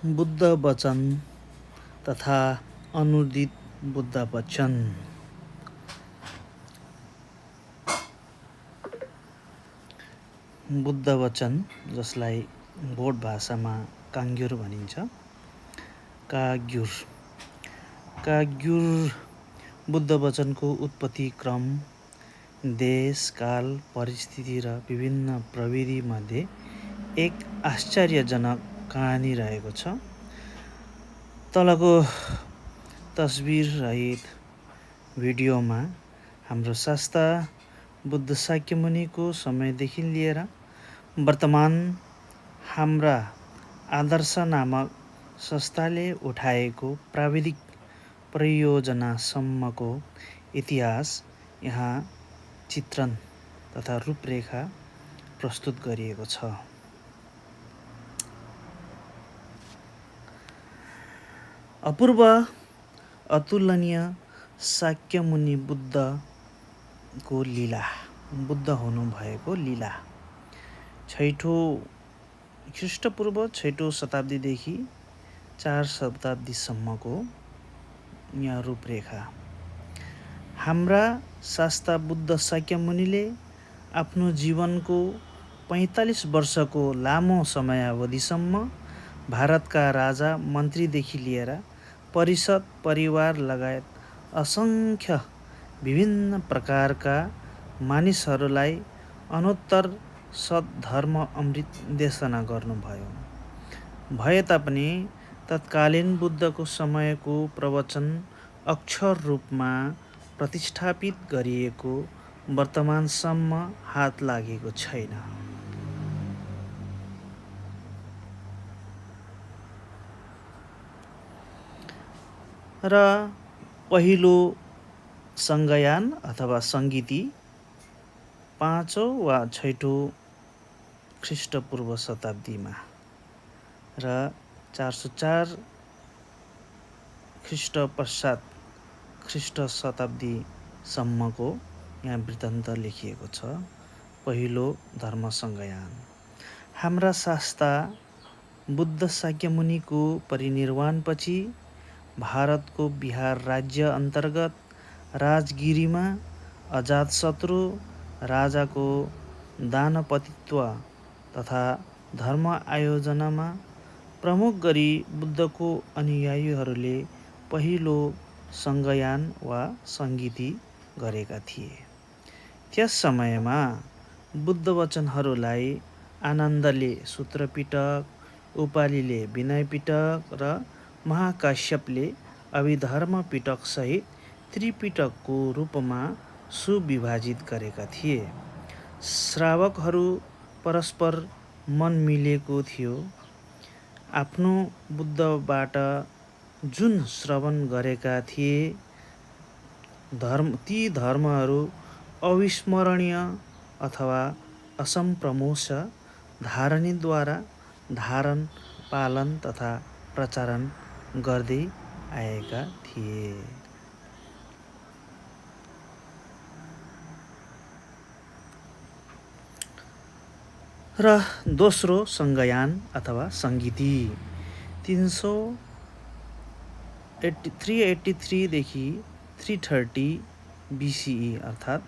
बुद्ध वचन तथा अनुदित बुद्ध वचन। बुद्ध वचन, जसलाई बोट भाषामा काङ्ग्युर भनिन्छ, काग्युर बुद्ध वचनको उत्पत्ति क्रम, देश, काल, परिस्थिति र विभिन्न प्रविधिमध्ये एक आश्चर्यजनक कहानी रहेको छ। तलको तस्बिर रहित भिडियोमा हाम्रो शास्ता बुद्ध शाक्यमुनिको समयदेखि लिएर वर्तमान हाम्रा आदर्श नामक संस्थाले उठाएको प्राविधिक परियोजनासम्मको इतिहास यहाँ चित्रण तथा रूपरेखा प्रस्तुत गरिएको छ। अपूर्व अतुलनीय शाक्यमुनि बुद्धको लीला, बुद्ध हुनुभएको लीला। ख्रिस्टपूर्व 6औं शताब्दीदेखि 4 शताब्दीसम्मको यहाँ रूपरेखा। हाम्रा शास्ता बुद्ध शाक्यमुनिले आफ्नो जीवनको 45 वर्षको लामो समयावधिसम्म भारतका राजा मन्त्रीदेखि लिएर परिषद, परिवार लगायत असङ्ख्य विभिन्न प्रकारका मानिसहरूलाई अनोत्तर सद्धर्म अमृत देशना गर्नुभयो। भए तापनि तत्कालीन बुद्धको समयको प्रवचन अक्षर रूपमा प्रतिष्ठापित गरिएको वर्तमानसम्म हात लागेको छैन। र पहिलो सङ्गयान अथवा सङ्गीति 5औं वा 6औं ख्रिस्टपूर्व शताब्दीमा र 404 ख्रिस्ट पश्चात ख्रिस्ट शताब्दीसम्मको यहाँ वृत्तान्त लेखिएको छ। पहिलो धर्म सङ्गयान। हाम्रा शास्ता बुद्ध शाक्यमुनिको परिनिर्वाणपछि भारतको बिहार राज्य अन्तर्गत राजगिरीमा अजातशत्रु राजाको दानपतित्व तथा धर्म आयोजनामा प्रमुख गरी बुद्धको अनुयायीहरूले पहिलो सङ्गयान वा सङ्गीति गरेका थिए। त्यस समयमा बुद्ध वचनहरूलाई आनन्दले सूत्रपिटक, उपालीले विनय पिटक र महाकाश्यपले अभिधर्म पिटकसहित त्रिपिटकको रूपमा सुविभाजित गरेका थिए। श्रावकहरू परस्पर मन मिलेको थियो। आफ्नो बुद्धबाट जुन श्रवण गरेका थिए ती धर्महरू अविस्मरणीय अथवा असम्प्रमोष धारणीद्वारा धारण, पालन तथा प्रचारण गर्दै आएका थिए। र दोस्रो सङ्गयान अथवा सङ्गीति 383 देखि 330 BCE अर्थात्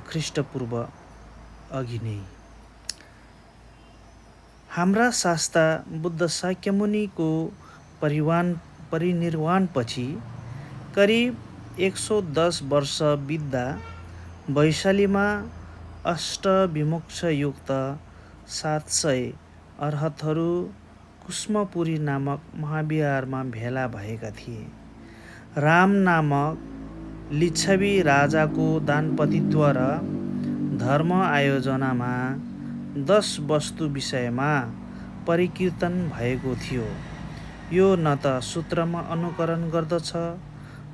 ख्रिस्टपूर्व अघि नै। हाम्रा शास्ता बुद्ध शाक्यमुनिको परिनिर्वाणपछि करिब 110 वर्ष बित्दा वैशालीमा अष्टविमुक्षयुक्त 700 अर्हतहरू कुस्मपुरी नामक महाविहारमा भेला भएका थिए। राम नामक लिच्छवी राजाको दानपतित्व र धर्म आयोजनामा 10 वस्तु विषयमा परिकीर्तन भएको थियो। यो न त सूत्रमा अनुकरण गर्दछ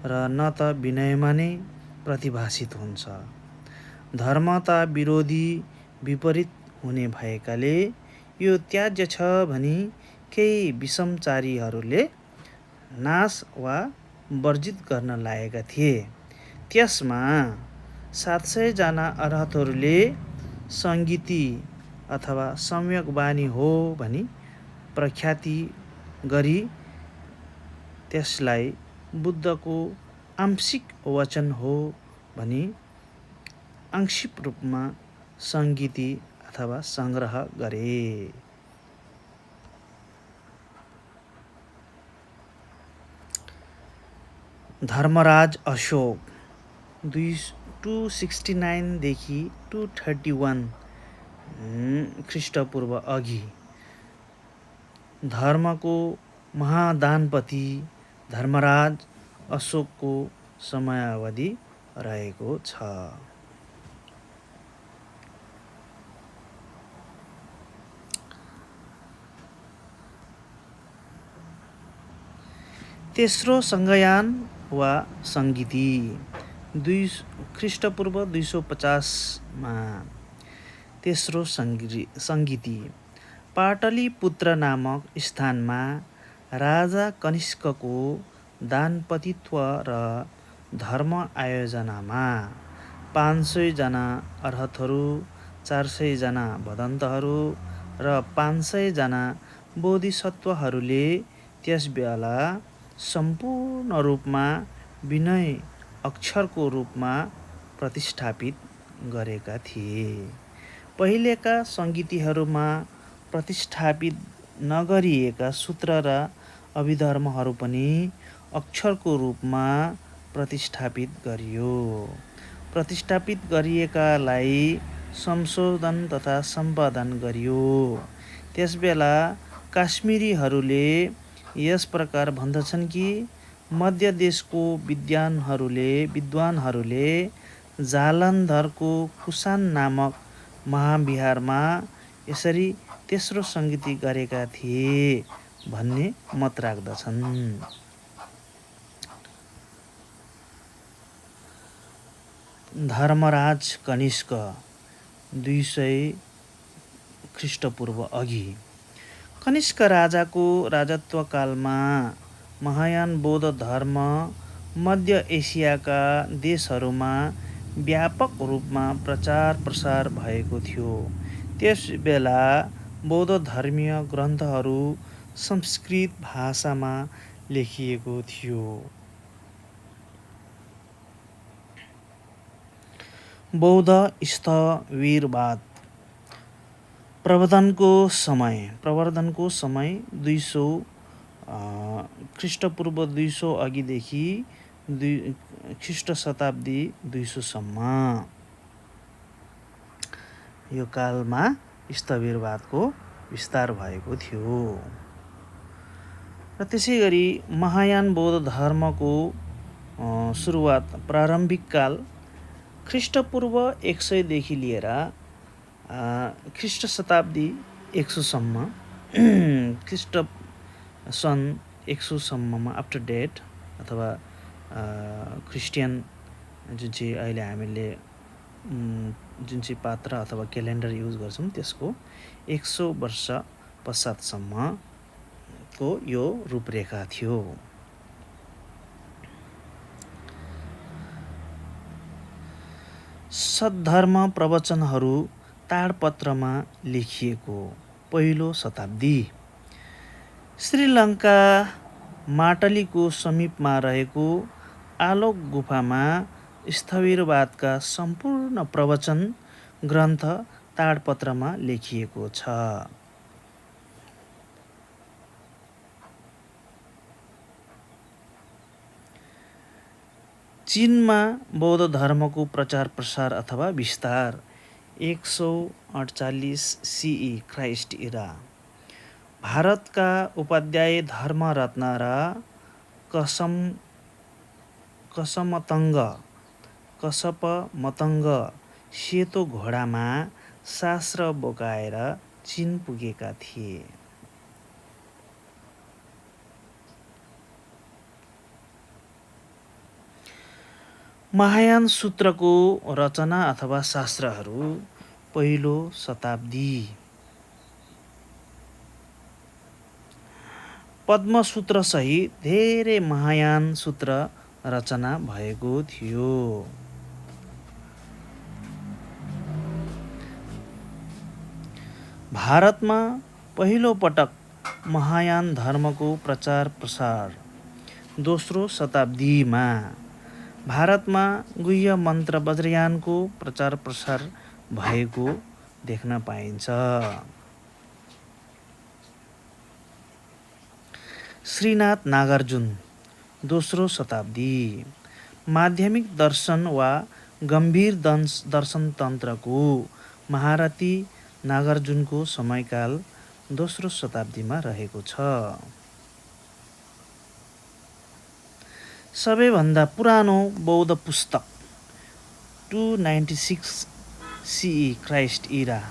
र न त विनयमा नै प्रतिभाषित हुन्छ। धर्मता विरोधी विपरीत हुने भएकाले यो त्याज्य छ भनी केही विषमचारीहरूले नाश वा वर्जित गर्न लागेका थिए। त्यसमा 700 जना अर्हतहरूले सङ्गीति अथवा सम्यक बानी हो भनी प्रख्याति गरी त्यसलाई बुद्धको आंशिक वचन हो भनी आंशिक रूपमा सङ्गीति अथवा सङ्ग्रह गरे। धर्मराज अशोक 269 देखि 231 ख्रिस्टपूर्व अघि धर्मको महादानपति धर्मराज अशोकको समयावधि रहेको छ। तेस्रो सङ्गयान वा सङ्गीति ख्रिस्टपूर्व 250 मा तेस्रो सङ्गीति पाटलिपुत्र नामक स्थानमा राजा कनिष्कको दानपतित्व र धर्म आयोजनामा 500 जना अर्हतहरू, 400 जना भदन्तहरू र 500 जना बोधिसत्वहरूले त्यसबेला सम्पूर्ण रूपमा विनय अक्षरको रूपमा प्रतिष्ठापित गरेका थिए। पहिलेका सङ्गीतिहरूमा प्रतिष्ठापित नगरिएका सूत्र र अभिधर्महरू पनि अक्षरको रूपमा प्रतिष्ठापित गरियो। प्रतिष्ठापित गरिएकालाई संशोधन तथा सम्पादन गरियो। त्यसबेला काश्मीरीहरूले यस प्रकार भन्दछन् कि मध्य देशको विद्वानहरूले जालन्धरको कुषाण नामक महाविहारमा यसरी तेस्रो सङ्गीति गरेका थिए भन्ने मत राख्दछन्। धर्मराज कनिष्क 200 ख्रिस्टपूर्व अघि कनिष्क राजाको राजत्वकालमा महायान बौद्ध धर्म मध्य एसियाका देशहरूमा व्यापक रूपमा प्रचार प्रसार भएको थियो। त्यसबेला बौद्ध धर्मीय ग्रन्थहरू संस्कृत भाषामा लेखिएको थियो। बौद्ध स्थविरवाद प्रवर्धनको समय 200 ख्रिस्टपूर्व 200 अघिदेखि ख्रिस्ट शताब्दी 200 सम्म यो कालमा स्थविरवादको विस्तार भएको थियो। र त्यसै गरी महायान बौद्ध धर्मको सुरुवात प्रारम्भिक काल ख्रिस्टपूर्व 100 देखि लिएर ख्रिस्ट शताब्दी 100 सम्म ख्रिस्ट सन् 100 सम्ममा आफ्टर डेट अथवा क्रिस्चियन जुन चाहिँ अहिले हामीले जुन चाहिँ पात्र अथवा क्यालेन्डर युज गर्छौँ त्यसको 100 वर्ष पश्चातसम्मको यो रूपरेखा थियो। सद्धर्म प्रवचनहरू ताडपत्रमा लेखिएको पहिलो शताब्दी श्रीलङ्का माटलीको समीपमा रहेको आलोक गुफामा स्थविरवादका सम्पूर्ण प्रवचन ग्रन्थ ताडपत्रमा लेखिएको छ। चीनमा बौद्ध धर्मको प्रचार प्रसार अथवा विस्तार 148 CE क्राइस्ट इरा भारतका उपाध्याय धर्मरत्न र कसपमतङ्ग सेतो घोडामा शास्त्र बोकाएर चीन पुगेका थिए। महायान सूत्रको रचना अथवा शास्त्रहरू पहिलो शताब्दी पद्मसूत्र सहित धेरै महायान सूत्र रचना भएको थियो। भारतमा पहिलो पटक महायान धर्मको प्रचार प्रसार। दोस्रो शताब्दीमा भारतमा गुह्य मन्त्र वज्रयानको प्रचार प्रसार भएको देख्न पाइन्छ। श्रीनाथ नागार्जुन दोस्रो शताब्दी माध्यमिक दर्शन वा गम्भीर दर्शन तन्त्रको महारथी नागार्जुनको समयकाल दोस्रो शताब्दीमा रहेको छ। सबैभन्दा पुरानो बौद्ध पुस्तक 296 CE क्राइस्ट इरा।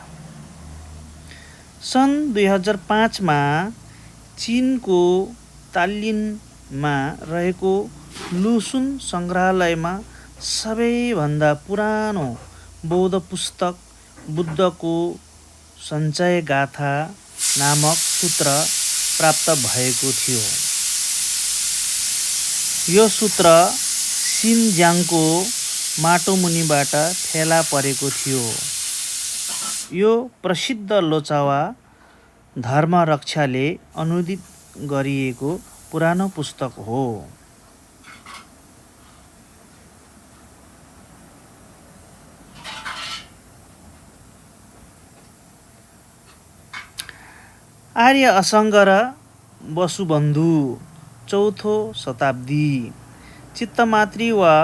सन् 2005 मा चीनको तालिनमा रहेको लुसुन सङ्ग्रहालयमा सबैभन्दा पुरानो बौद्ध पुस्तक बुद्धको सञ्चय गाथा नामक सूत्र प्राप्त भएको थियो। यो सूत्र सिनज्याङको माटोमुनिबाट फेला परेको थियो। यो प्रसिद्ध लोचावा धर्मरक्षाले अनुदित गरिएको पुरानो पुस्तक हो। आर्य असङ्ग र वसुबन्धु चौथो शताब्दी चित्तमात्री वा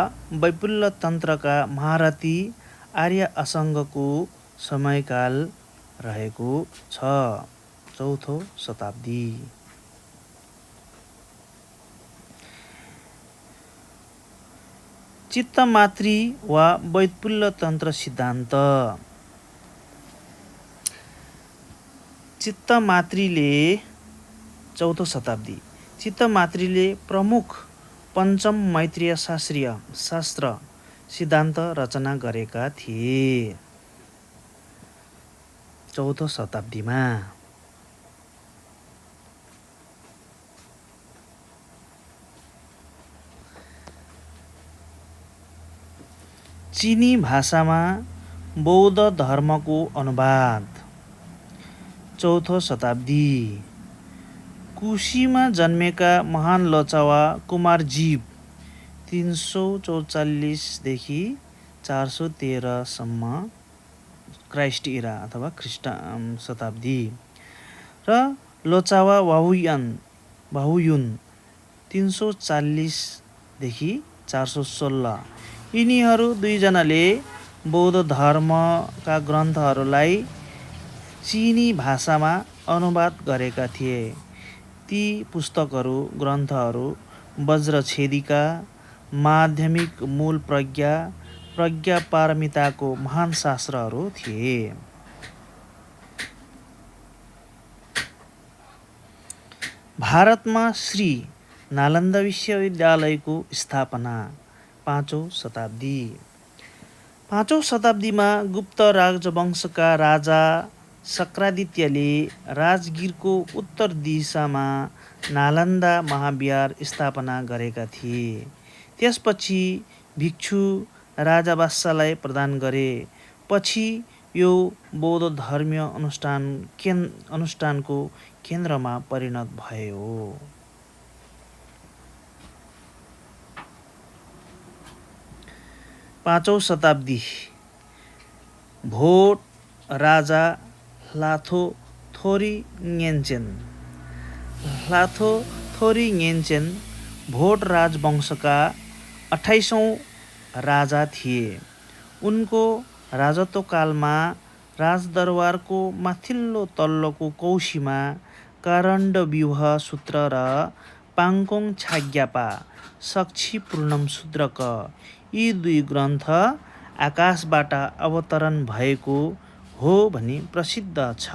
वैपुल्य तन्त्रका महारथी आर्य असङ्गको समयकाल रहेको छ। चौथो शताब्दी चित्तमात्री वा वैपुल्य तन्त्र सिद्धान्त। चित्तमात्रीले चौथो शताब्दी चित्तमात्रीले प्रमुख पञ्चम मैत्रीय शास्त्र सिद्धान्त रचना गरेका थिए। चौथो शताब्दीमा चीनी भाषामा बौद्ध धर्मको अनुवाद। चौथो शताब्दी कुशीमा जन्मेका महान लोचावा कुमारजीव 344 देखि 413 सम्म क्राइस्ट इरा अथवा ख्रीष्ट शताब्दी र लोचावा वाहुयुन 340 देखि 416। यिनीहरू दुईजनाले बौद्ध धर्मका ग्रन्थहरूलाई चीनी भाषामा अनुवाद गरेका थिए। ती पुस्तकहरू ग्रन्थहरू वज्रछेदिका, माध्यमिक मूल प्रज्ञा पारमिताको महान शास्त्रहरू थिए। भारतमा श्री नालन्दा विश्वविद्यालयको स्थापना। पाँचौं शताब्दी पाँचौं शताब्दीमा गुप्त राजवंशका राजा शक्रादित्यले राजगिरको उत्तर दिशामा नालन्दा महाविहार स्थापना गरेका थिए। त्यसपछि भिक्षु राजावासालाई प्रदान गरे। पछि यो बौद्ध धर्मीय अनुष्ठानको केन्द्रमा परिणत भयो। पाँचौं शताब्दी भोट राजा लाथो थोरी भोट राजवंशका 28औं राजा थिए। उनको राजत्वकालमा राजदरबारको माथिल्लो तल्लोको कौशीमा कारण्डव्यूह सूत्र र पाङकोङ छाग्यापा साक्षी पूर्णम शूद्रक यी दुई ग्रन्थ आकाशबाट अवतरण भएको हो भनी प्रसिद्ध छ।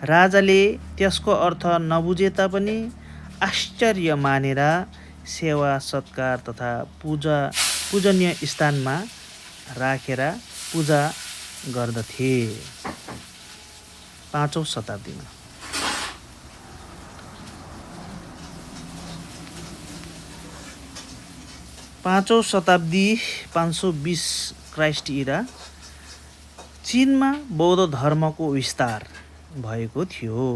राजाले त्यसको अर्थ नबुझे तापनि आश्चर्य मानेर सेवा सत्कार तथा पूजनीय स्थानमा राखेर पूजा गर्दथे। पाँचौं शताब्दीमा पाँचौं शताब्दी 520 क्राइस्ट इरा चीनमा बौद्ध धर्मको विस्तार भएको थियो।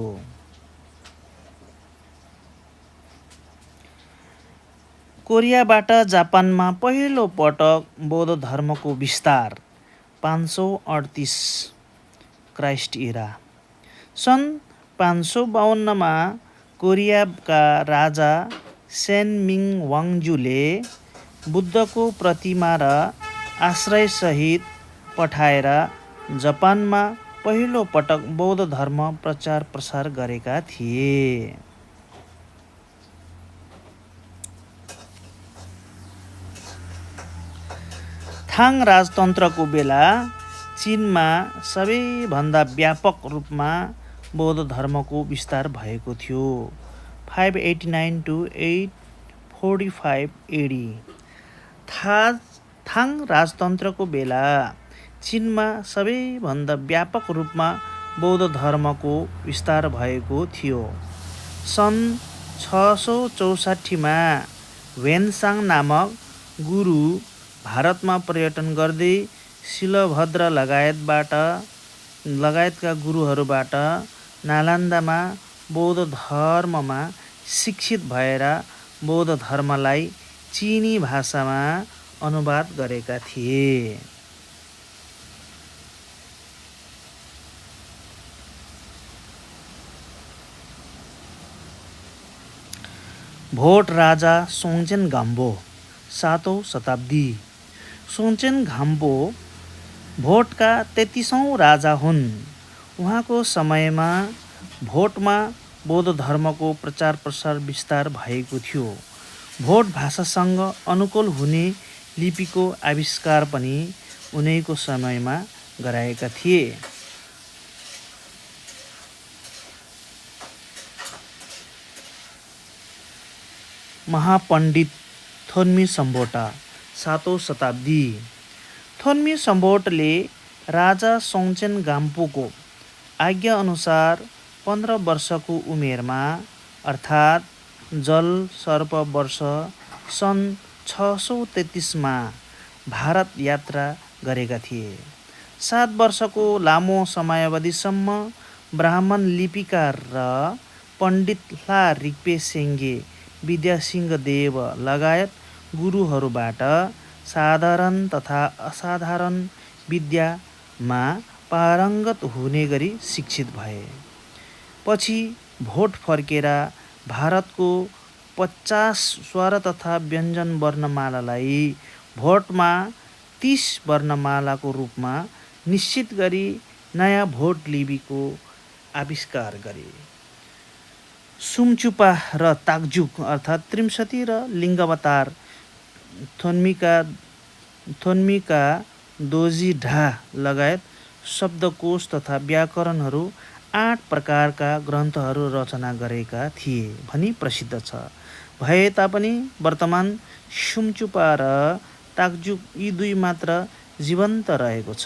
कोरियाबाट जापानमा पहिलो पटक बौद्ध धर्मको विस्तार 538 क्राइस्ट इरा। सन् 552 कोरियाका राजा सेनमिङ वाङजुले बुद्धको प्रतिमा र आश्रयसहित पठाएर जापानमा पहिलो पटक बौद्ध धर्म प्रचार प्रसार गरेका थिए। थाङ राजतन्त्रको बेला चीनमा सबैभन्दा व्यापक रूपमा बौद्ध धर्मको विस्तार भएको थियो। 589 to 845 AD। थाङ राजतन्त्रको बेला चीनमा सबैभन्दा व्यापक रूपमा बौद्ध धर्मको विस्तार भएको थियो। सन् 664 मा वेनसाङ नामक गुरु भारतमा पर्यटन गर्दै शिलभद्र लगायतका गुरुहरूबाट नालन्दामा बौद्ध धर्ममा शिक्षित भएर बौद्ध धर्मलाई चिनी भाषामा अनुवाद गरेका थिए। भोट राजा सोङचेन गाम्बो 7औं शताब्दी। सोङचेन गाम्बो भोटका 33औं राजा हुन्। उहाँको समयमा भोटमा बौद्ध धर्मको प्रचार प्रसार विस्तार भएको थियो। भोट भाषासँग अनुकूल हुने लिपिको आविष्कार पनि उनैको समयमा गराएका थिए। महापण्डित थोन्मी सम्बोटा 7औं शताब्दी। थोन्मी सम्बोटले राजा सोङचेन गाम्पोको आज्ञा अनुसार 15 वर्षको उमेरमा अर्थात् जल सर्प वर्ष सन् 633 मा भारत यात्रा गरेका थिए। 7 वर्षको लामो समयावधिसम्म ब्राह्मण लिपिकार र पण्डित ला रिक्पे सेङ्गे विद्यासिंहदेव लगायत गुरुहरूबाट साधारण तथा असाधारण विद्यामा पारङ्गत हुने गरी शिक्षित भए। पछि भोट फर्केर भारतको 50 स्वर तथा व्यञ्जन वर्णमालालाई भोटमा 30 वर्णमालाको रूपमा निश्चित गरी नयाँ भोट लिपिको आविष्कार गरे। सुम्चुपा र ताक्जुक अर्थात् त्रिमसती र लिङ्गावतार थोन्मीका दोजी ढा लगायत शब्दकोश तथा व्याकरणहरू 8 प्रकारका ग्रन्थहरू रचना गरेका थिए भनी प्रसिद्ध छ। भए तापनि वर्तमान सुम्चुपा र ताक्जुक यी दुई मात्र जीवन्त रहेको छ।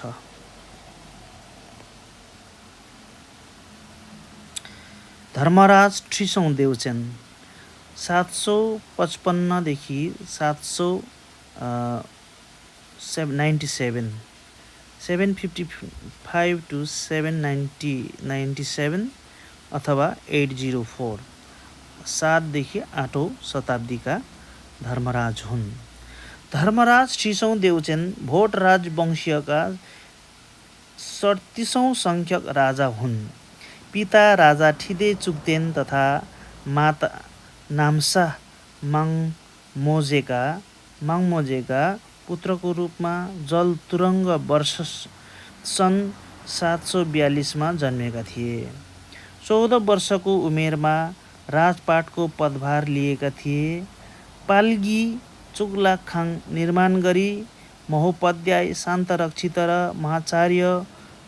धर्मराज त्रिसौँ देवचेन 755 देखि 797 755 to 797 अथवा 804 7 देखि 8औं शताब्दीका धर्मराज हुन्। धर्मराज त्रिसौँ देवचेन भोट राजवंशीयका 37औं संख्यक राजा हुन्। पिता राजा ठिदे चुक्देन तथा माता नाम्सा माङमोजेका पुत्रको रूपमा जल तुरङ्ग वर्ष सन् 742 मा जन्मेका थिए। 14 वर्षको उमेरमा राजपाटको पदभार लिएका थिए। पाल्गी चुगलाखाङ निर्माण गरी महोपाध्याय शान्तरक्षित र महाचार्य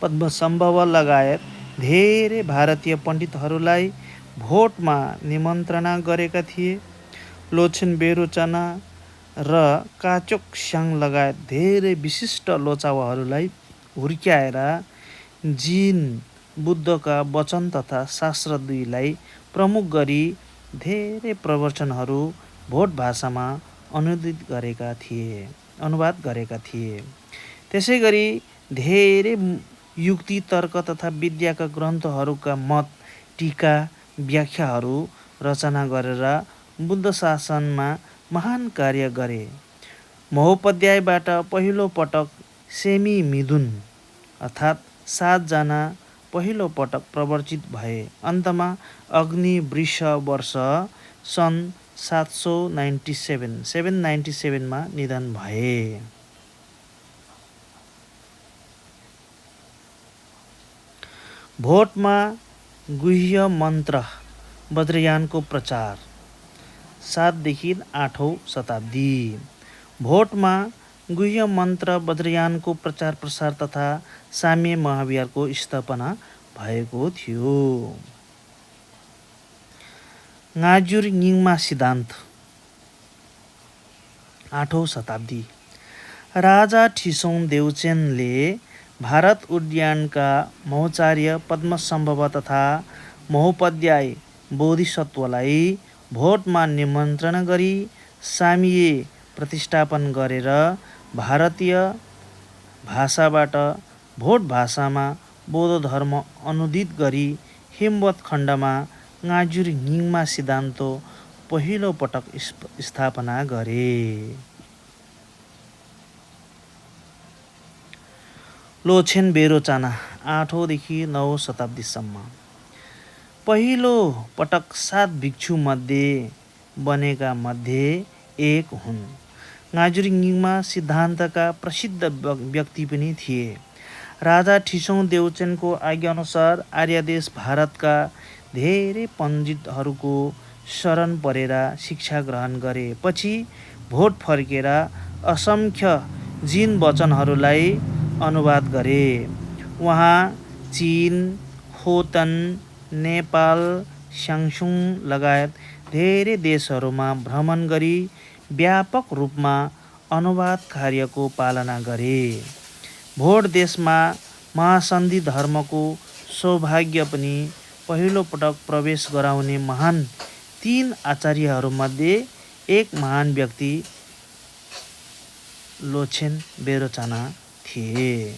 पद्मसम्भव लगायत धेरै भारतीय पण्डितहरूलाई भोटमा निमन्त्रणा गरेका थिए। लोछेन बेरोचना र काचोक्स्याङ लगायत धेरै विशिष्ट लोचावाहरूलाई हुर्क्याएर जिन बुद्धका वचन तथा शास्त्र दुईलाई प्रमुख गरी धेरै प्रवचनहरू भोट भाषामा अनुवाद गरेका थिए। त्यसै गरी धेरै युक्ति तर्क तथा विद्याका ग्रन्थहरूका मत टीका व्याख्याहरू रचना गरेर बुद्ध शासनमा महान कार्य गरे। महोपाध्यायबाट पहिलो पटक सेमी मिथुन अर्थात् 7 जना पहिलो पटक प्रवर्जित भए। अन्तमा अग्निवृष वर्ष सन् 797 मा निधन भए। भोटमा गुह्य मन्त्र वज्रयानको प्रचार 7 देखि 8औं शताब्दी। भोटमा गुह्य मन्त्र वज्रयानको प्रचार प्रसार तथा साम्य महाविहारको स्थापना भएको थियो। ङाजुर ङिङमा सिद्धान्त 8औं शताब्दी। राजा ठिसौँ देउचेनले भारत उद्यानका महोचार्य पद्मसम्भव तथा महोपाध्याय बोधिसत्वलाई भोटमा निमन्त्रण गरी साम्य प्रतिष्ठापन गरेर भारतीय भाषाबाट भोट भाषामा बौद्ध धर्म अनुदित गरी हिमवत खण्डमा ङाजुर ङिङमा सिद्धान्त पहिलो पटक स्थापना गरे। लोछेन बेरोचाना 8औं देखि 9औं शताब्दीसम्म। पहिलो पटक 7 भिक्षु मध्ये बनेका मध्ये एक हुन्। ङाजुर ङिङमा सिद्धान्तका प्रसिद्ध व्यक्ति पनि थिए। राजा ठिसौँ देउचेनको आज्ञाअनुसार आर्यदेश भारतका धेरै पण्डितहरूको शरण परेर शिक्षा ग्रहण गरे। पछि भोट फर्केर असङ्ख्य जिन वचनहरूलाई अनुवाद गरे। उहाँ चीन, खोतन, नेपाल, स्याङ्सुङ लगायत धेरै देशहरूमा भ्रमण गरी व्यापक रूपमा अनुवाद कार्यको पालना गरे। भोट देशमा महासन्धि धर्मको सौभाग्य पनि पहिलो पटक प्रवेश गराउने महान 3 आचार्यहरूमध्ये एक महान व्यक्ति लोछेन बेरोचाना थिए।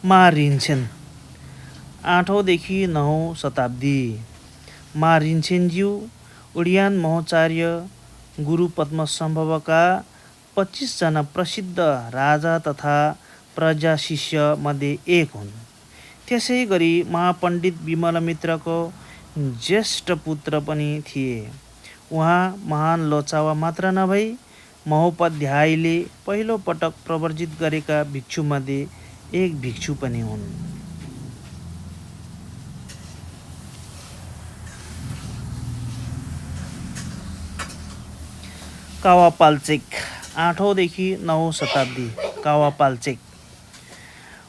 मा रिन्छेन 8औं देखि 9औं शताब्दी। मा रिन्छेनज्यू उडियान महोचार्य गुरु पद्मसम्भवका 25 जना प्रसिद्ध राजा तथा प्रजा शिष्य मध्ये एक हुन्। त्यसै गरी महापण्डित विमलमित्रको ज्येष्ठ पुत्र पनि थिए। उहाँ महान लोचावा मात्र नभई महोपाध्यायले पहिलो पटक प्रवर्जित गरेका भिक्षुमध्ये एक भिक्षु पनि हुन्। कावापाल्चेक 8औं देखि 9औं शताब्दी। कावापाल्चेक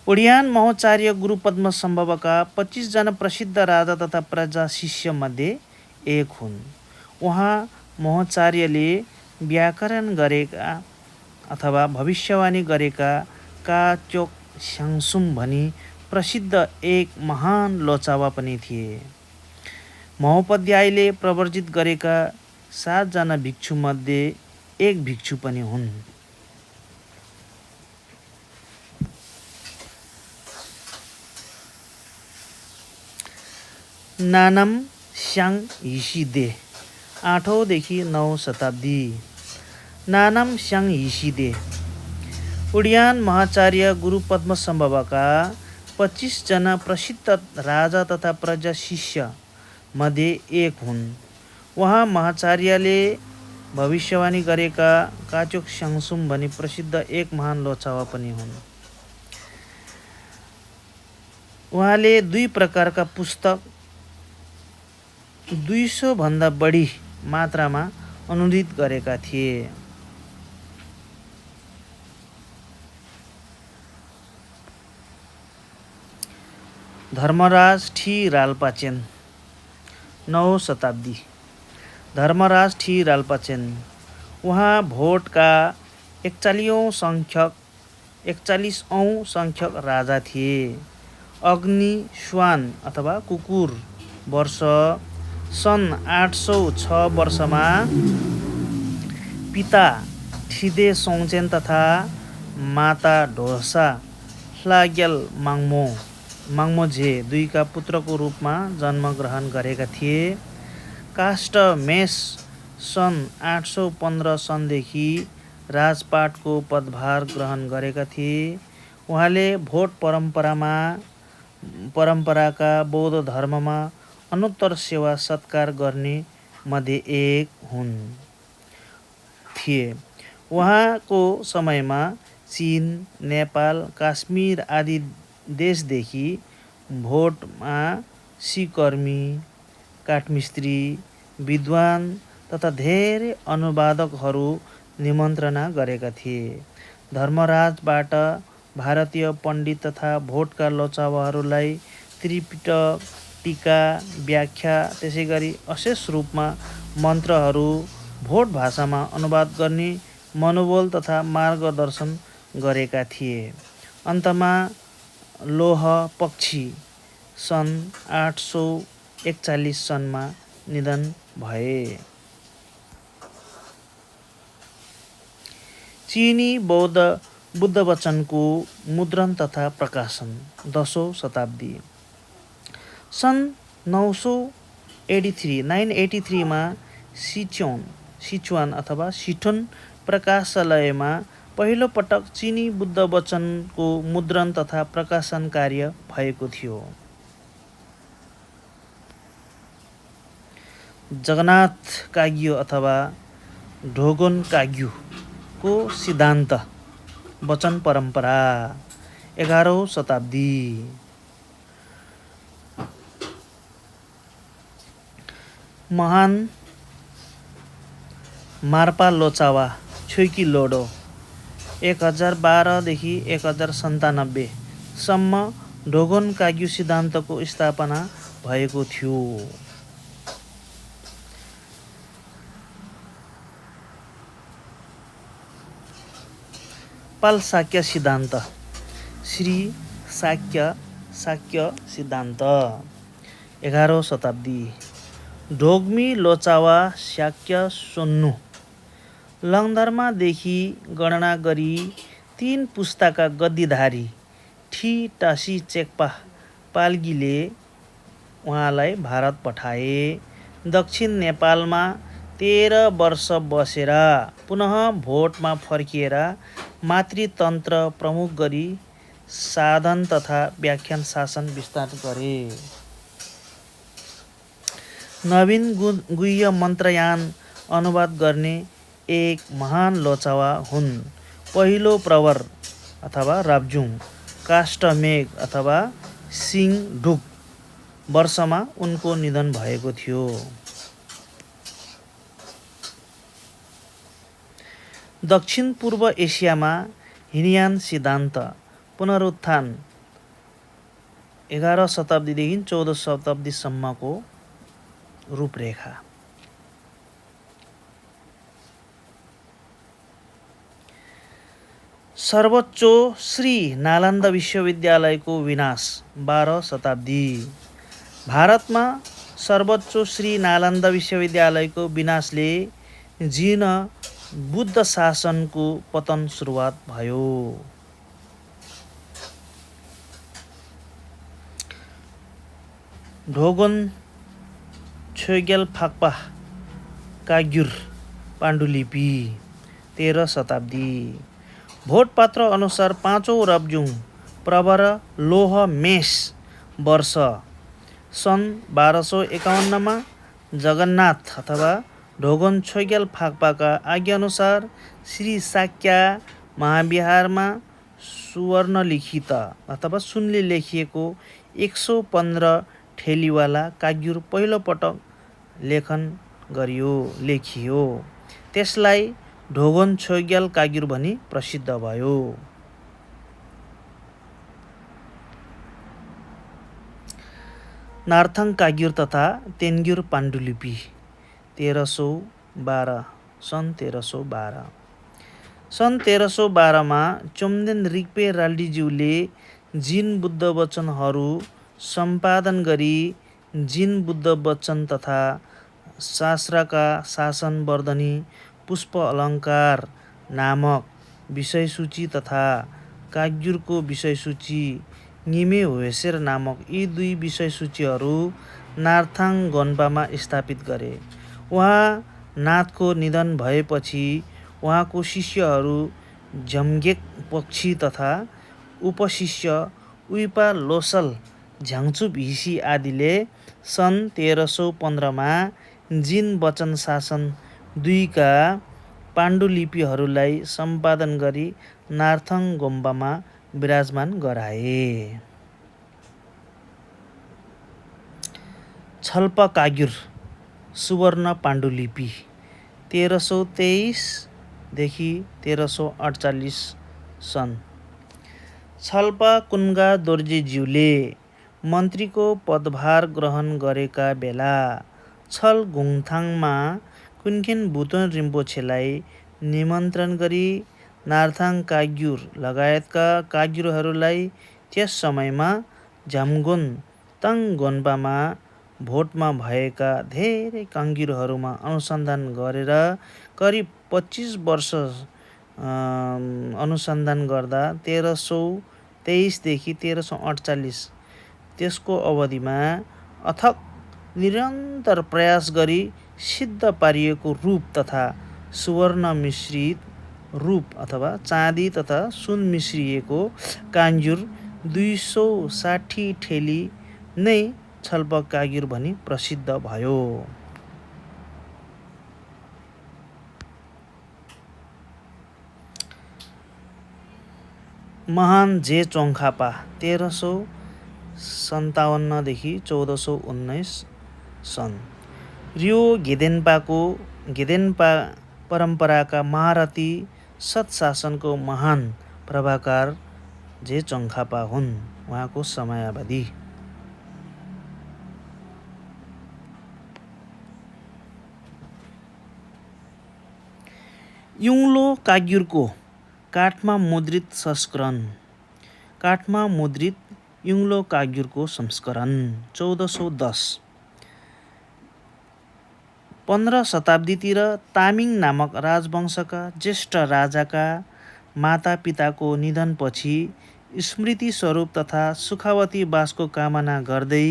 उडियान महोचार्य गुरु पद्मसम्भवका 25 जना प्रसिद्ध राजा तथा प्रजा शिष्य मध्ये एक हुन्। उहाँ महोचार्यले व्याकरण गरेका अथवा भविष्यवाणी गरेका काचोक स्याङ्सुम भनी प्रसिद्ध एक महान लोचावा पनि थिए। महोपाध्यायले प्रवर्जित गरेका 7 जना भिक्षु मध्ये एक भिक्षु पनि हुन्। नानाम स्याङ हिसिदे 8औं देखि 9औं शताब्दी। नानाम स्याङ हिसिदे उडियान महाचार्य गुरु पद्मसम्भवका 25 जना प्रसिद्ध राजा तथा प्रजा शिष्य मध्ये एक हुन्। उहाँ महाचार्यले भविष्यवाणी गरेका काचोक स्याङ्सुम भनी प्रसिद्ध एक महान लोचावा पनि हुन्। उहाँले 2 प्रकारका पुस्तक 200 भन्दा बढी मात्रामा अनुदित गरेका थिए। धर्मराज ठी राल्पाचेन 9औं शताब्दी। धर्मराज ठी राल्पाचेन उहाँ भोटका 41औं सङ्ख्यक राजा थिए। अग्नि श्वान अथवा कुकुर वर्ष सन् 806 वर्षमा पिता ठिदे सोङचेन तथा माता ढोसा फ्लाग्याल माङ्मोझे दुईका पुत्रको रूपमा जन्म ग्रहण गरेका थिए। कास्टमेस सन् 815 सनदेखि राजपाटको पदभार ग्रहण गरेका थिए। उहाँले भोट परम्पराका बौद्ध धर्ममा अनुत्तर सेवा सत्कार गर्ने मध्ये एक थिए। उहाँको समयमा चीन, नेपाल, काश्मीर आदि देशदेखि भोटमा सिकर्मी, काठमिस्त्री, विद्वान तथा धेरै अनुवादकहरू निमन्त्रणा गरेका थिए। धर्मराजबाट भारतीय पण्डित तथा भोटका लोचावाहरूलाई त्रिपिटकका व्याख्या त्यसैगरी अशेष रूपमा मन्त्रहरू भोट भाषामा अनुवाद गर्ने मनोबल तथा मार्गदर्शन गरेका थिए। अन्तमा लोहपक्षी सन् 841 सनमा निधन भए। चीनी बुद्ध वचनको मुद्रण तथा प्रकाशन 10औं शताब्दी। सन् 983 मा सिचुआन अथवा सिठोन प्रकाशालयमा पहिलो पटक चीनी बुद्ध वचनको मुद्रण तथा प्रकाशन कार्य भएको थियो। जगन्नाथ काग्यू अथवा ढोगोन काग्यू को सिद्धान्त वचन परम्परा 11औं शताब्दी। महान मार्पा लोचावा छोइकी लोडो 1012 देखि 1097 सम्म ढोगोन काग्यू सिद्धान्तको स्थापना भएको थियो। पाल शाक्य सिद्धान्त श्री शाक्य सिद्धान्त 11औं शताब्दी। ढोग्मी लोचावा शाक्य सोन्नु लङधर्मादेखि गणना गरी 3 पुस्ताका गद्दीधारी ठी टासी चेक्पा पाल्गीले उहाँलाई भारत पठाए। दक्षिण नेपालमा 13 वर्ष बसेर पुनः भोटमा फर्किएर मातृतन्त्र प्रमुख गरी साधन तथा व्याख्यान शासन विस्तार गरे। नवीन गुह्य मन्त्रयान अनुवाद गर्ने एक महान लोचावा हुन्। पहिलो प्रवर अथवा राब्जुङ काष्टमेघ अथवा सिङढुक वर्षमा उनको निधन भएको थियो। दक्षिण पूर्व एसियामा हिनयान सिद्धान्त पुनरुत्थान 11 शताब्दीदेखि 14 शताब्दीसम्मको रूपरेखा। सर्वोच्च श्री नालन्दा विश्वविद्यालयको विनाश 12 शताब्दी। भारतमा सर्वोच्च श्री नालन्दा विश्वविद्यालयको विनाशले जीर्ण बुद्ध शासनको पतन सुरुवात भयो। ढोगोन छोग्याल फाक्पा काग्युर पाण्डुलिपि 13 शताब्दी। भोटपात्र अनुसार 5औं राब्जुङ प्रवर लोह मेष वर्ष सन् 1251 मा जगन्नाथ अथवा ढोगोन छोग्याल फाक्पाका आज्ञाअनुसार श्री शाक्य महाविहारमा सुवर्णलिखित अथवा सुनले लेखिएको 115 ठेलीवाला काग्युर पहिलो पटक लेखियो। त्यसलाई ढोगोन छोग्याल काग्युर भनी प्रसिद्ध भयो। नार्थङ काग्युर तथा तेन्ग्युर पाण्डुलिपि 1312 सन् 1312। सन् 1312 मा चोम्देन रिग्पे राल्डीज्यूले जिन बुद्ध वचनहरू सम्पादन गरी जिन बुद्ध वचन तथा शास्त्रका शासन वर्धनी पुष्प अलङ्कार नामक विषयसूची तथा काग्युरको विषयसूची निमे होएसेर नामक यी दुई विषयसूचीहरू नार्थाङ गोन्पामा स्थापित गरे। उहाँ नाथको निधन भएपछि उहाँको शिष्यहरू झम्गेक पक्षी तथा उपशिष्य उइपा लोसल झ्याङचुप हिसी आदिले सन् 1315मा जिन वचन शासन 2 का पाण्डुलिपिहरूलाई सम्पादन गरी नार्थाङ गोम्पामा विराजमान गराए। छल्प काग्युर सुवर्ण पाण्डुलिपि 1323 देखि 1348 सन्। छल्पा कुन्गा दोर्जेज्यूले मन्त्रीको पदभार ग्रहण गरेका बेला छल गुङथाङमा कुन्केन बुतोन रिम्पोछेलाई निमन्त्रण गरी नार्थाङ काग्युर लगायतका काग्युरहरूलाई त्यस समयमा झ्याम्गोन ताङ गोन्पामा भोटमा भएका धेरै काग्युरहरूमा अनुसन्धान गरेर करिब 25 वर्ष अनुसन्धान गर्दा 1323 देखि 1348 त्यसको अवधिमा अथक निरन्तर प्रयास गरी सिद्ध पारिएको रूप तथा सुवर्ण मिश्रित रूप अथवा चाँदी तथा सुन मिश्रिएको काग्युर 260 ठेली नै छल्प काग्युर भनी प्रसिद्ध भयो। महान जे चोङखापा 1357 देखि 1419 सन्। रियो गेदेन्पा परम्पराका महारथी सत्शासनको महान प्रभाकार जे चोङखापा हुन्। उहाँको समयावधि युङलो काग्युरको काठमा मुद्रित संस्करण। काठमा मुद्रित युङलो काग्युरको संस्करण 1410 15 शताब्दीतिर तामिङ नामक राजवंशका ज्येष्ठ राजाका माता पिताको निधनपछि स्मृति स्वरूप तथा सुखावती बासको कामना गर्दै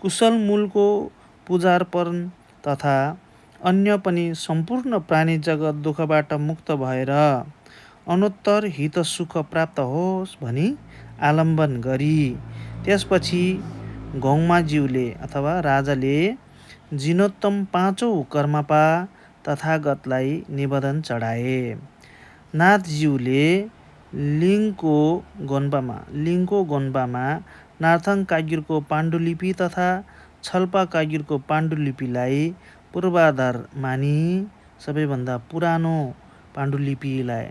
कुशल मूलको पूजार्पण तथा अन्य पनि सम्पूर्ण प्राणी जगत दुःखबाट मुक्त भएर अनोत्तर हित सुख प्राप्त होस् भनी आलम्बन गरी त्यसपछि गौमाज्यूले अथवा राजाले जिनोत्तम 5औं कर्मपा तथागतलाई निवेदन चढाए। नाथज्यूले लिङको गोन्पामा नार्थाङ काग्युरको पाण्डुलिपि तथा छल्पा काग्युरको पाण्डुलिपिलाई पूर्वाधार मानी सबैभन्दा पुरानो पाण्डुलिपिलाई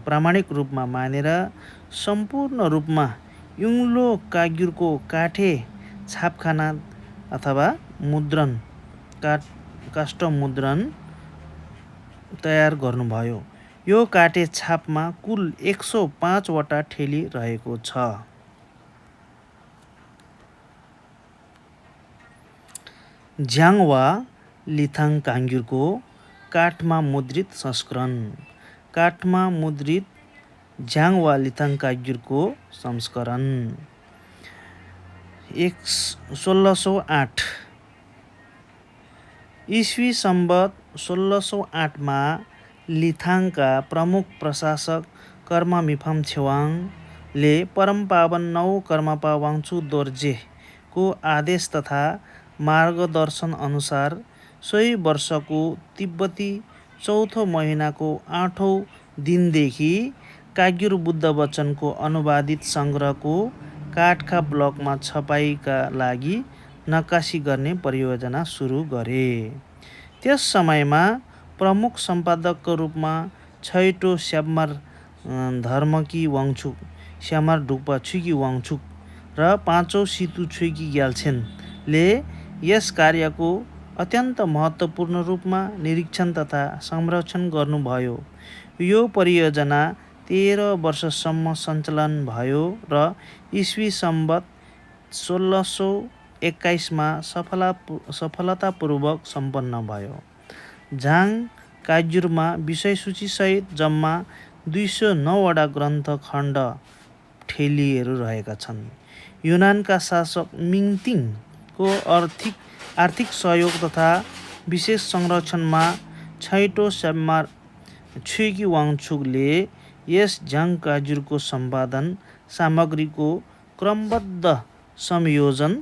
प्रामाणिक रूपमा मानेर सम्पूर्ण रूपमा युङलो काग्युरको काठे छापखाना अथवा मुद्रण काष्ठमुद्रण तयार गर्नुभयो। यो काठे छापमा कुल 105 वटा ठेली रहेको छ। झ्याङ वा लिथाङ काग्युरको काठमा मुद्रित संस्करण। काठमा मुद्रित झ्याङ वा लिथाङ काग्युरको संस्करण 1608 ईस्वी सम्वत 1608 मा लिथाङका प्रमुख प्रशासक कर्म मिफाम छेवाङले परम पावन 9 कर्मपा वाङचु दोर्जेको आदेश तथा मार्गदर्शन अनुसार सोही वर्षको तिब्बती चौथो महिनाको 8औं दिनदेखि काग्युर बुद्ध वचनको अनुवादित सङ्ग्रहको काठका ब्लकमा छपाईका लागि नक्कासी गर्ने परियोजना सुरु गरे। त्यस समयमा प्रमुख सम्पादकको रूपमा छैटो स्याम्मार धर्मकी वाङचुक, स्याम्मार ढुक्पा छुकी वाङचुक र 5औं सितु छुकी ग्याल्छेनले यस कार्यको अत्यन्त महत्त्वपूर्ण रूपमा निरीक्षण तथा संरक्षण गर्नुभयो। यो परियोजना 13 वर्षसम्म सञ्चालन भयो र ईस्वी सम्वत 1621 मा सफलतापूर्वक सम्पन्न भयो। झाङ काग्युरमा विषयसूचीसहित जम्मा 209 वटा ग्रन्थ खण्ड ठेलीहरू रहेका छन्। युनानका शासक मिङतिङको आर्थिक सहयोग तथा विशेष संरक्षणमा छैटौँ स्याम्मार छुइकी वाङछुकले यस झ्याङ काजुरको सम्पादन सामग्रीको क्रमबद्ध संयोजन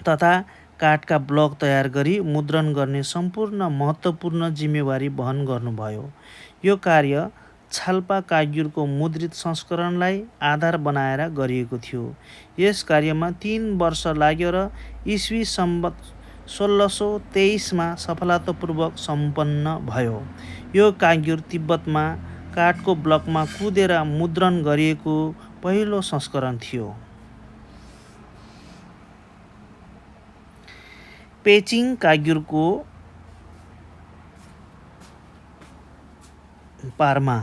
तथा काठका ब्लक तयार गरी मुद्रण गर्ने सम्पूर्ण महत्त्वपूर्ण जिम्मेवारी वहन गर्नुभयो। यो कार्य छाल्पा काग्युरको मुद्रित संस्करणलाई आधार बनाएर गरिएको थियो। यस कार्यमा 3 वर्ष लाग्यो र इस्वी सम्वत 1623मा सफलतापूर्वक सम्पन्न भयो। यो काग्युर तिब्बतमा काठको ब्लकमा कुदेर मुद्रण गरिएको पहिलो संस्करण थियो। पेचिङ काग्युरको पारमा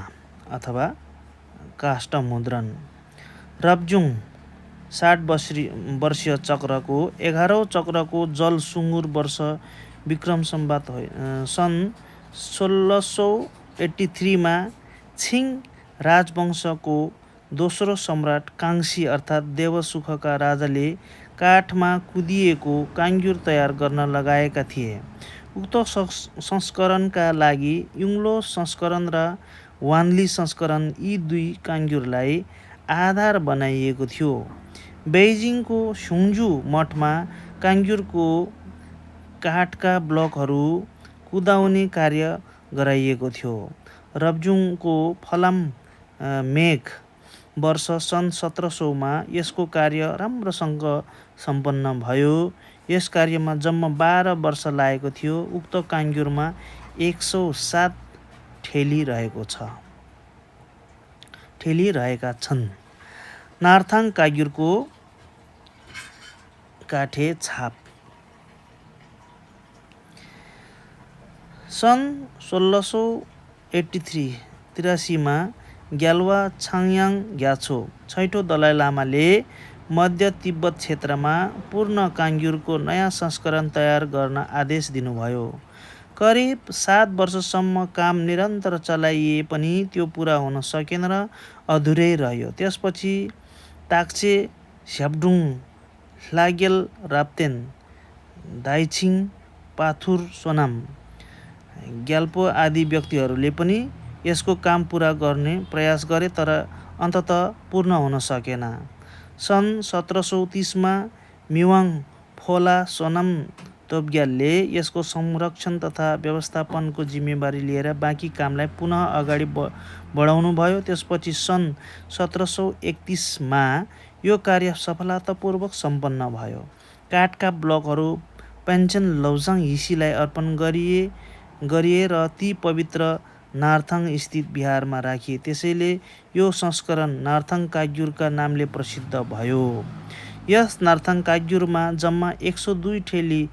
अथवा काष्ठ मुद्रण। रब्जुङ 60 वर्षीय चक्रको 11औं चक्रको जल सुँगुर वर्ष विक्रम सम्वत सन् 1683मा छिङ राजवंशको दोस्रो सम्राट काङ्सी अर्थात् देवसुखका राजाले काठमा कुदिएको काङ्ग्युर तयार गर्न लगाएका थिए। उक्त संस्करणका लागि युङ्लो संस्करण र वान्ली संस्करण यी दुई काङ्ग्युरलाई आधार बनाइएको थियो। बेइजिङको सुङ्जु मठमा काङ्ग्युरको काठका ब्लकहरू कुदाउने कार्य गराइएको थियो। रब्जुङको फलाम मेघ वर्ष सन् 1700मा यसको कार्य राम्रोसँग सम्पन्न भयो। यस कार्यमा जम्मा 12 वर्ष लागेको थियो। उक्त काङ्ग्युरमा 107 ठेली रहेका छन्। नार्थाङ काग्युरको काठे छाप। सन् 1683मा ग्याल्वा छाङयाङ ग्याछो छैटौँ दलाइ लामाले मध्य तिब्बत क्षेत्रमा पूर्ण काङ्ग्युरको नयाँ संस्करण तयार गर्न आदेश दिनुभयो। करिब 7 वर्षसम्म काम निरन्तर चलाइए पनि त्यो पुरा हुन सकेन र अधुरै रह्यो। त्यसपछि ताक्चे झ्याब्डुङ ह्लागेल राप्तेन दाइछिङ पाथुर सोनाम ग्याल्पो आदि व्यक्तिहरूले पनि यसको काम पुरा गर्ने प्रयास गरे तर अन्ततः पूर्ण हुन सकेन। सन् 1730मा मिवाङ फोला सोनाम तोप्ग्यालले यसको संरक्षण तथा व्यवस्थापनको जिम्मेवारी लिएर बाँकी कामलाई पुनः अगाडि बढाउनुभयो। त्यसपछि सन् 1731मा यो कार्य सफलतापूर्वक सम्पन्न भयो। काठका ब्लकहरू पेन्चन लौजाङ हिसीलाई अर्पण गरिए र ती पवित्र नार्थाङ स्थित बिहारमा राखिए। त्यसैले यो संस्करण नार्थाङ काग्युरका नामले प्रसिद्ध भयो। यस नार्थाङ काग्युरमा जम्मा 102 ठेली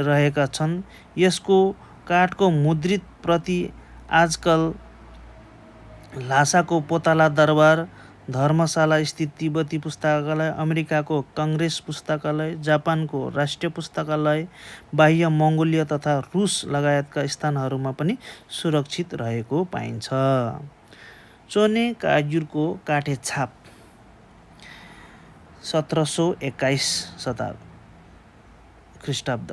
रहेका छन्। यसको काठको मुद्रित प्रति आजकल ल्हासाको पोताला दरबार, धर्मशाला स्थित तिब्बती पुस्तकालय, अमेरिकाको कङ्ग्रेस पुस्तकालय, जापानको राष्ट्रिय पुस्तकालय, बाह्य मङ्गोलिया तथा रुस लगायतका स्थानहरूमा पनि सुरक्षित रहेको पाइन्छ। चोने काग्युरको काठे छाप 1721 ख्रिष्टाब्द।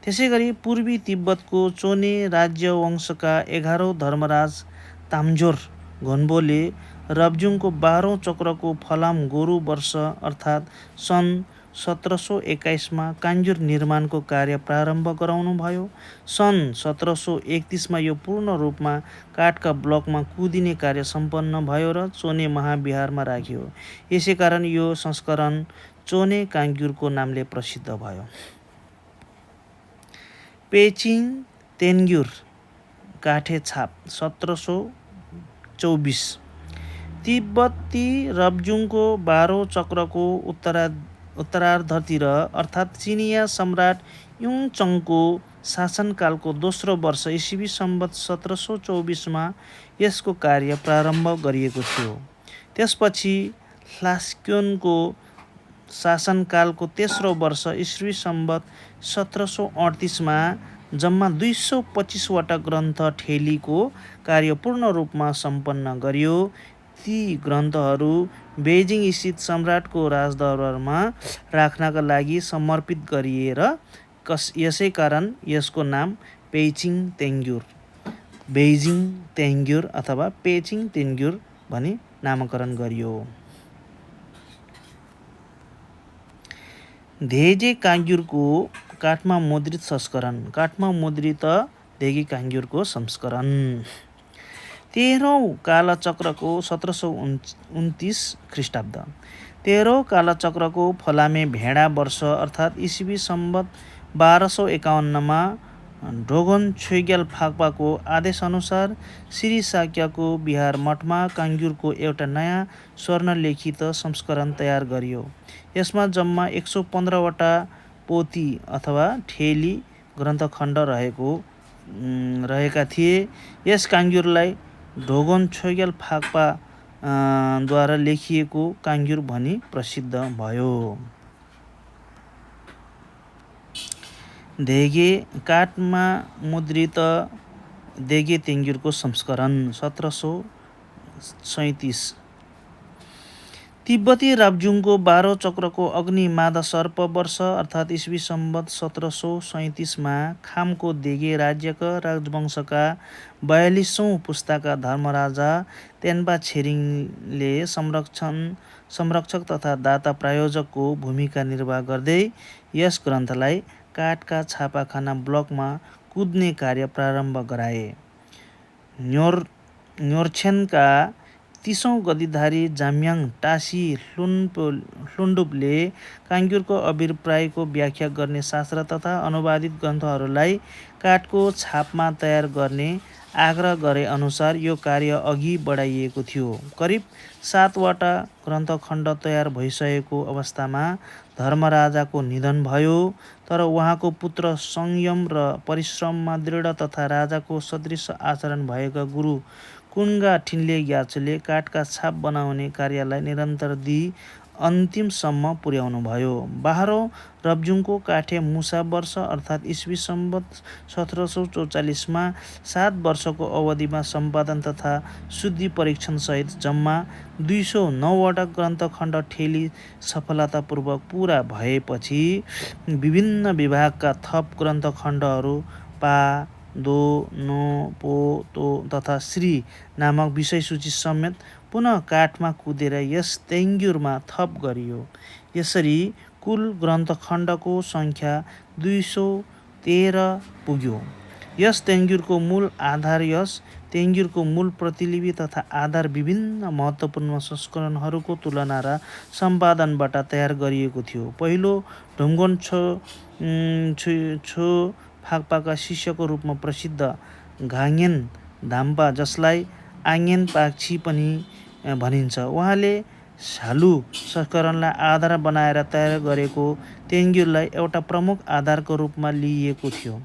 त्यसैगरी पूर्वी तिब्बतको चोने राज्यवंशका 11औं धर्मराज ताम्जोर घोन्बोले रब्जुङको 12औं चक्रको फलाम गोरु वर्ष अर्थात् सन् 1721मा काङ्ग्युर निर्माणको कार्य प्रारम्भ गराउनुभयो। सन् 1731मा यो पूर्ण रूपमा काठका ब्लकमा कुदिने कार्य सम्पन्न भयो र चोने महाविहारमा राखियो। यसैकारण यो संस्करण चोने काङ्ग्युरको नामले प्रसिद्ध भयो। पेचिङ तेन्ग्युर काठे छाप 1724। तिब्बती रब्जुङको 12औं चक्रको उत्तरार्धतिर अर्थात् चिनिया सम्राट युङचङको शासनकालको दोस्रो वर्ष इस्वी सम्वत 1724मा यसको कार्य प्रारम्भ गरिएको थियो। त्यसपछि ह्लास्क्योनको शासनकालको तेस्रो वर्ष इस्वी सम्वत 1738मा जम्मा 225 वटा ग्रन्थ ठेलीको कार्य पूर्ण रूपमा सम्पन्न गरियो। ती ग्रन्थहरू बेइजिङ स्थित सम्राटको राजदरबारमा राख्नका लागि समर्पित गरिए र यसै कारण यसको नाम बेइजिङ तेन्ग्युर अथवा पेइजिङ तेन्ग्युर भनी नामकरण गरियो। धेजे काङ्ग्युरको काठमा मुद्रित संस्करण। काठमा मुद्रित धेगे काङ्ग्युरको संस्करण 13औं कालचक्रको 1729 ख्रिस्टाब्द। 13औं कालचक्रको फलामे भेडा वर्ष अर्थात् इस्वी सम्वत 1251मा ढोगन छोइग्याल फाक्पाको आदेशअनुसार श्री शाक्यको बिहार मठमा काङ्ग्युरको एउटा नयाँ स्वर्णलेखित संस्करण तयार गरियो। यसमा जम्मा 115 वटा पोथी अथवा ठेली ग्रन्थखण्ड रहेका थिए। यस काङ्ग्युरलाई ढोगन छोइग्याल फाक्पा द्वारा लेखिएको काङ्ग्युर भनी प्रसिद्ध भयो। धेगे काठमा मुद्रित धेगे तेन्ग्युरको संस्करण 1737। तिब्बती राब्जुङको 12औं चक्रको अग्नि मादा सर्प वर्ष अर्थात् इस्वी सम्वत 1737मा खामको देगे राज्यका राजवंशका 42औं पुस्ताका धर्मराजा तेन्पा छिरिङले संरक्षक तथा दाता प्रायोजकको भूमिका निर्वाह गर्दै यस ग्रन्थलाई काठका छापाखाना ब्लकमा कुद्ने कार्य प्रारम्भ गराए। न्योर्छेनका 30औं गद्दीधारी जाम्याङ टासी ह्लुन्डुपले काङ्ग्युरको अभिप्रायको व्याख्या गर्ने शास्त्र तथा अनुवादित ग्रन्थहरूलाई काठको छापमा तयार गर्ने आग्रह गरे अनुसार यो कार्य अघि बढाइएको थियो। करिब 7 वटा ग्रन्थखण्ड तयार भइसकेको अवस्थामा धर्मराजाको निधन भयो। तर उहाँको पुत्र संयम र परिश्रममा दृढ तथा राजाको सदृश आचरण भएका गुरु कुन्गा ठिन्ले ग्याछोले काठका छाप बनाउने कार्यलाई निरन्तर दिई अन्तिमसम्म पुर्याउनु भयो। 12औं रब्जुङको काठे मुसा वर्ष अर्थात् इस्वी सम्वत 1744मा 7 वर्षको अवधिमा सम्पादन तथा शुद्धि परीक्षणसहित जम्मा 209 वटा ग्रन्थखण्ड ठेली सफलतापूर्वक पुरा भएपछि विभिन्न विभागका थप ग्रन्थखण्डहरू पा, दो, नो, पो, तो तथा श्री नामक विषयसूची समेत पुनः काठमा कुदेर यस तेन्ग्युरमा थप गरियो। यसरी कुल ग्रन्थखण्डको सङ्ख्या 213 पुग्यो। यस तेन्ग्युरको मूल आधार यस तेन्ग्युरको मूल प्रतिलिपि तथा आधार विभिन्न महत्त्वपूर्ण संस्करणहरूको तुलना र सम्पादनबाट तयार गरिएको थियो। पहिलो ढुङ्गन छो फाक्पाका शिष्यको रूपमा प्रसिद्ध घाङेन धाम्पा जसलाई आङ्गेन पाक्छी पनि भनिन्छ, उहाँले सालु संस्करणलाई आधार बनाएर तयार गरेको तेन्ग्युरलाई एउटा प्रमुख आधारको रूपमा लिइएको थियो।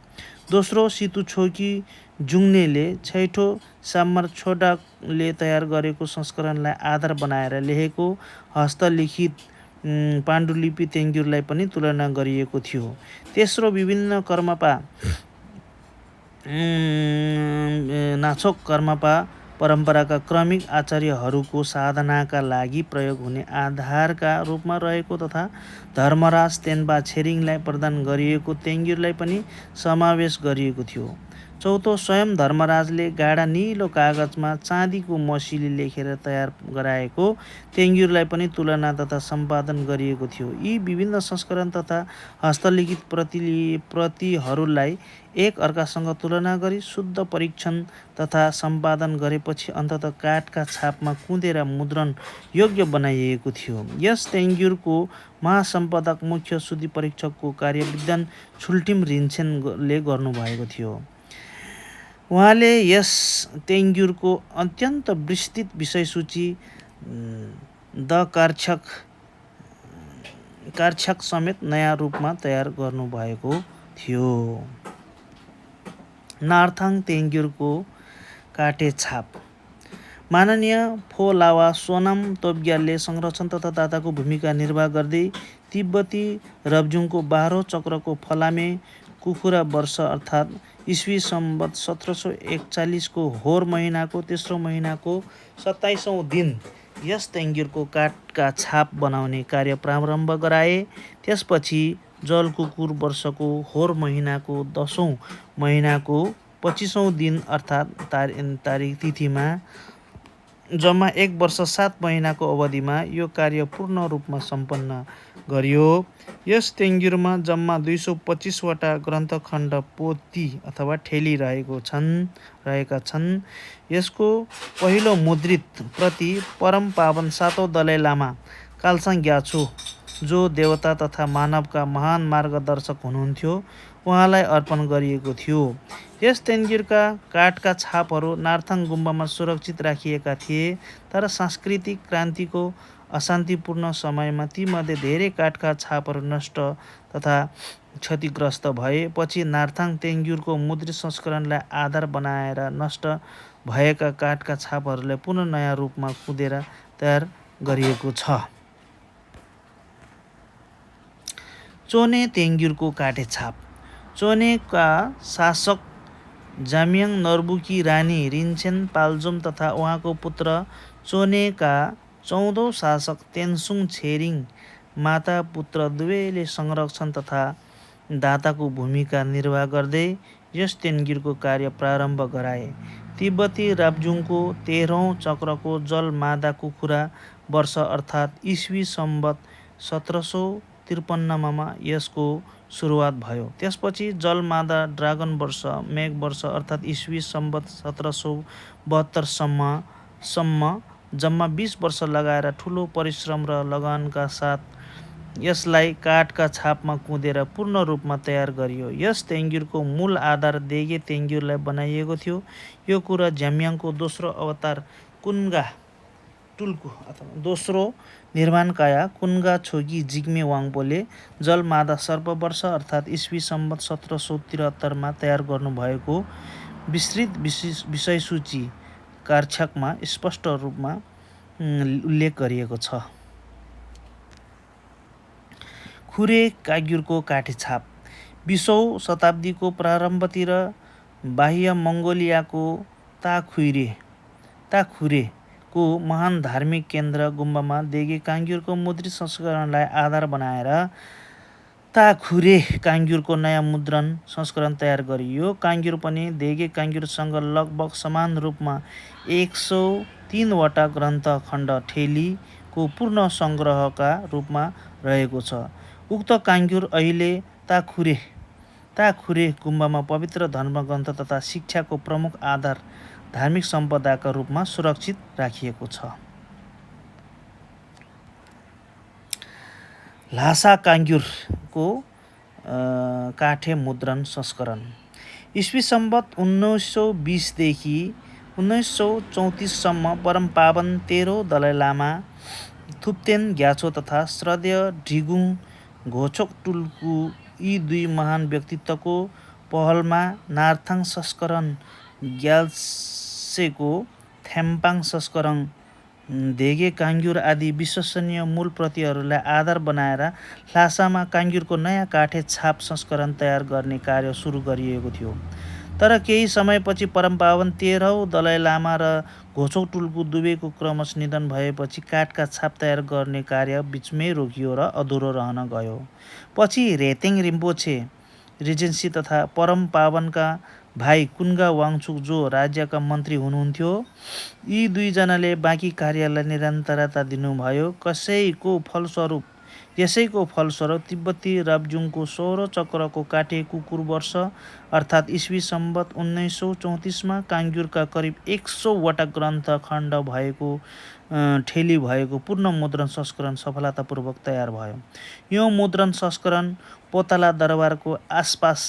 दोस्रो सितुछोकी जुङ्नेले छैठो साम्मर छोडाकले तयार गरेको संस्करणलाई आधार बनाएर लेखेको हस्तलिखित पाण्डुलिपि तेन्ग्युरलाई पनि तुलना गरिएको थियो। तेस्रो विभिन्न कर्मपा नाछोक कर्मपा परम्पराका क्रमिक आचार्यहरूको साधनाका लागि प्रयोग हुने आधारका रूपमा रहेको तथा धर्मराज तेन्पा छिरिङलाई प्रदान गरिएको तेन्ग्युरलाई पनि समावेश गरिएको थियो। चौथो स्वयं धर्मराजले गाढा नीलो कागजमा चाँदीको मसीले लेखेर तयार गराएको तेन्ग्युरलाई पनि तुलना तथा सम्पादन गरिएको थियो। यी विभिन्न संस्करण तथा हस्तलिखित प्रतिहरूलाई एक अर्कासँग तुलना गरी शुद्ध परीक्षण तथा सम्पादन गरेपछि अन्ततः काठका छापमा कुँदेर मुद्रण योग्य बनाइएको थियो। यस तेन्ग्युरको महासम्पादक मुख्य शुद्धि परीक्षकको कार्य विद्वान छुल्टिम रिन्छेनले गर्नुभएको थियो। उहाँले यस तेन्ग्युरको अत्यन्त विस्तृत विषयसूची द कारछ्याक समेत नयाँ रूपमा तयार गर्नुभएको थियो। नार्थाङ तेन्ग्युरको काठे छाप माननीय फो लावा सोनाम तोप्ग्यालले संरक्षण तथा दाताको भूमिका निर्वाह गर्दै तिब्बती रब्जुङको 12औं चक्रको फलामे कुखुरा वर्ष अर्थात् इस्वी सम्वत 1741 को होर महिनाको तेस्रो महिनाको 27औं दिन यस तेङ्गिरको काठका छाप बनाउने कार्य प्रारम्भ गराए। त्यसपछि जलकुकुर वर्षको होर महिनाको 10औं महिनाको 25औं दिन अर्थात् तारिख तिथिमा जम्मा 1 वर्ष 7 महिनाको अवधिमा यो कार्य पूर्ण रूपमा सम्पन्न गरियो। यस तेङ्गिरमा जम्मा 225 वटा ग्रन्थखण्ड पोथी अथवा ठेली रहेका छन्। यसको पहिलो मुद्रित प्रति परम पावन सातौं दलाई लामा कालसाङ ग्याछो जो देवता तथा मानवका महान मार्गदर्शक हुनुहुन्थ्यो उहाँलाई अर्पण गरिएको थियो। यस तेङ्गिरका काठका छापहरू नार्थाङ गुम्बामा सुरक्षित राखिएका थिए, तर सांस्कृतिक क्रान्तिको अशान्तिपूर्ण समयमा तीमध्ये धेरै काठका छापहरू नष्ट तथा क्षतिग्रस्त भए। पछि नार्थाङ तेङ्गिरको मुद्रित संस्करणलाई आधार बनाएर नष्ट भएका काठका छापहरूलाई पुनः नयाँ रूपमा कुँदेर तयार गरिएको छ। चोने तेङ्गिरको काठे छाप। चोनेका शासक जाम्याङ नर्बुकी रानी रिन्छेन पाल्जोम तथा उहाँको पुत्र चोनेका 14औं शासक तेन्सुङ छेरिङ माता पुत्र दुवैले संरक्षण तथा दाताको भूमिका निर्वाह गर्दै यस तेङ्गिरको कार्य प्रारम्भ गराए। तिब्बती राब्जुङको 13औं चक्रको जल मादा कुखुरा वर्ष अर्थात् इस्वी सम्वत 1753मा यसको सुरुवात भयो। त्यसपछि जलमादा ड्रागन वर्ष मेघ वर्ष अर्थात् इस्वी सम्वत 1772 सम्म जम्मा 20 वर्ष लगाएर ठुलो परिश्रम र लगनका साथ यसलाई काठका छापमा कुँदेर पूर्ण रूपमा तयार गरियो। यस तेङ्गिरको मूल आधार देगे तेङ्गिरलाई बनाइएको थियो। यो कुरा जाम्याङको दोस्रो अवतार कुन्गा टुल्कु अथवा दोस्रो निर्माणकाया कुन्गा छोगी जिग्मे वाङपोले जलमादा सर्प वर्ष अर्थात् इस्वी सम्वत 1773मा तयार गर्नुभएको विस्तृत विषयसूची कार्छकमा स्पष्ट रूपमा उल्लेख गरिएको छ। खुरे काँग्युरको काठे छाप। 20औं शताब्दीको प्रारम्भतिर बाह्य मङ्गोलियाको ताखुरेको महान धार्मिक केन्द्र गुम्बामा देगे काँग्युरको मुद्रित संस्करणलाई आधार बनाएर ताखुरे काँग्युरको नयाँ मुद्रण संस्करण तयार गरियो। काँग्युर पनि देगे काँग्युरसँग लगभग समान रूपमा 103 वटा ग्रन्थ खण्ड ठेलीको पूर्ण सङ्ग्रहका रूपमा रहेको छ। उक्त काँग्युर अहिले ताखुरे गुम्बामा पवित्र धर्मग्रन्थ तथा शिक्षाको प्रमुख आधार धार्मिक सम्पदाका रूपमा सुरक्षित राखिएको छ। ल्हासा काँग्युरको काठे मुद्रण संस्करण। इस्वी सम्वत 1920 देखि 1934 सम्म परम पावन 13औं दलाई लामा थुप्तेन ग्याछो तथा श्रद्धेय ढिगुङ घोचोक टुल्कु यी दुई महान व्यक्तित्वको पहलमा नार्थाङ संस्करण ग्याल्सेको थ्याम्पाङ संस्करण देगे काँग्युर आदि विश्वसनीय मूल प्रतिहरूलाई आधार बनाएर ल्हासामा काँग्युरको नयाँ काठे छाप संस्करण तयार गर्ने कार्य सुरु गरिएको थियो। तर केही समयपछि परमपावन 13औं दलाई लामा र घोचोक टुल्कु दुवैको क्रमश निधन भएपछि काठका छाप तयार गर्ने कार्य बिचमै रोकियो र अधुरो रहन गयो। पछि रेतेङ रिम्पोछे रिजेन्सी तथा परम पावनका भाइ कुन्गा वाङचुक जो राज्यका मन्त्री हुनुहुन्थ्यो, यी दुईजनाले बाँकी कार्यलाई निरन्तरता दिनुभयो। यसैको फलस्वरूप तिब्बती राब्जुङको 16औं चक्रको काठे कुकुर वर्ष अर्थात् इस्वी सम्वत 1934मा काँग्युरका करिब 100 वटा ग्रन्थ खण्ड भएको ठेली भएको पूर्ण मुद्रण संस्करण सफलतापूर्वक तयार भयो। यो मुद्रण संस्करण पोतला दरबारको आसपास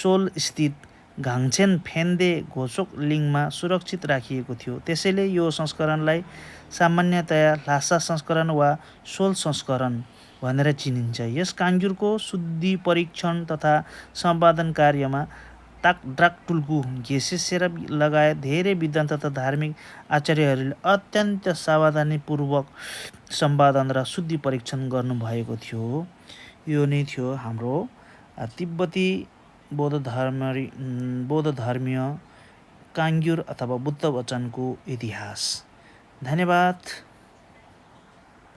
सोल स्थित घाङछेन फेन्दे घोचोक लिङमा सुरक्षित राखिएको थियो। त्यसैले यो संस्करणलाई सामान्यतया ल्हासा संस्करण वा सोल संस्करण भनेर चिनिन्छ। यस काँग्युरको शुद्धि परीक्षण तथा सम्पादन कार्यमा ताकड्राक टुल्कु घेसे सेरप लगायत धेरै विद्वान तथा धार्मिक आचार्यहरूले अत्यन्त सावधानीपूर्वक सम्पादन र शुद्धि परीक्षण गर्नुभएको थियो। यो नै थियो हाम्रो तिब्बती बौद्ध धर्मीय काङ्ग्युर अथवा बुद्ध वचनको इतिहास। धन्यवाद।